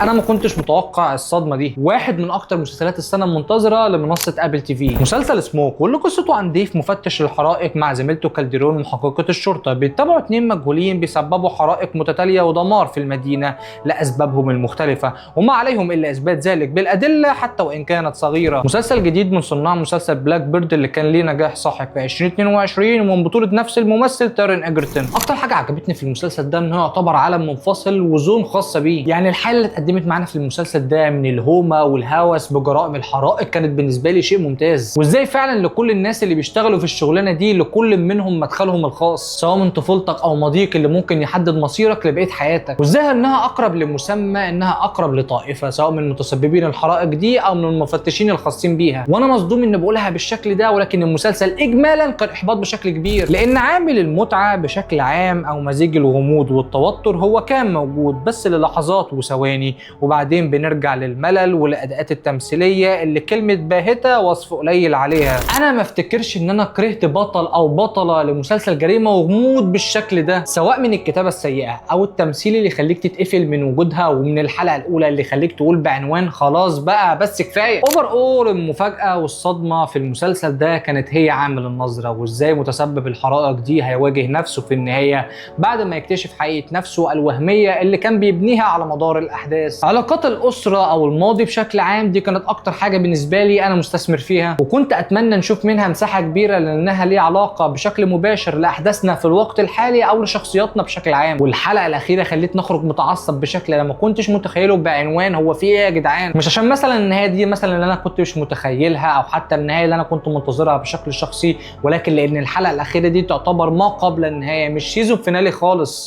انا ما كنتش متوقع الصدمة دي. واحد من اكتر مسلسلات السنة المنتظره لمنصه Apple TV، مسلسل سموك، واللي قصته عن ديف مفتش الحرائق مع زميلته كالديرون محققة الشرطة، بيتبعوا 2 مجهولين بيسببوا حرائق متتالية ودمار في المدينة لاسبابهم المختلفة، وما عليهم الا اثبات ذلك بالادلة حتى وان كانت صغيرة. مسلسل جديد من صناع مسلسل Black Bird اللي كان ليه نجاح ساحق في 2022 ومن بطوله نفس الممثل تارين ايجرتون. اكتر حاجة عجبتني في المسلسل ده ان هو يعتبر عالم منفصل و zone خاصة بيه، يعني الحالة اللي اتقدمت معانا في المسلسل ده من الهومه والهوس بجرائم الحرائق كانت بالنسبة لي شيء ممتاز، وازاي فعلا لكل الناس اللي بيشتغلوا في الشغلانة دي لكل منهم مدخلهم الخاص، سواء من طفولتك او ماضيك اللي ممكن يحدد مصيرك لبقية حياتك، وازاي انها اقرب لمسمى، انها اقرب لطائفة سواء من متسببين الحرائق دي او من المفتشين الخاصين بيها. وانا مصدوم ان بقولها بالشكل ده، ولكن المسلسل اجمالا كان احباط بشكل كبير، لان عامل المتعة بشكل عام او مزيج الغموض والتوتر هو كان موجود بس للحظات وثواني، وبعدين بنرجع للملل والاداءات التمثيلية اللي كلمة باهته وصف قليل عليها. انا ما افتكرش ان انا كرهت بطل او بطلة لمسلسل جريمة وغموض بالشكل ده، سواء من الكتابة السيئة او التمثيل اللي يخليك تتقفل من وجودها، ومن الحلقة الاولى اللي يخليك تقول بعنوان خلاص بقى بس كفاية. overall المفاجاة والصدمه في المسلسل ده كانت هي عامل النظرة، وازاي متسبب الحرائق دي هيواجه نفسه في النهاية بعد ما يكتشف حقيقة نفسه الوهمية اللي كان بيبنيها على مدار الاحداث. علاقات الاسرة او الماضي بشكل عام دي كانت اكتر حاجة بالنسبة لي انا مستثمر فيها، وكنت اتمنى نشوف منها مساحة كبيرة لانها ليها علاقة بشكل مباشر لاحداثنا في الوقت الحالي او لشخصياتنا بشكل عام. والحلقة الاخيرة خلتني اخرج متعصب بشكل انا ما كنتش متخيله، بعنوان هو في ايه يا جدعان؟ مش عشان مثلا النهاية دي مثلا اللي انا كنت مش متخيلها او حتى النهاية اللي انا كنت منتظرها بشكل شخصي، ولكن لان الحلقة الاخيرة دي تعتبر ما قبل النهاية، مش season finale خالص.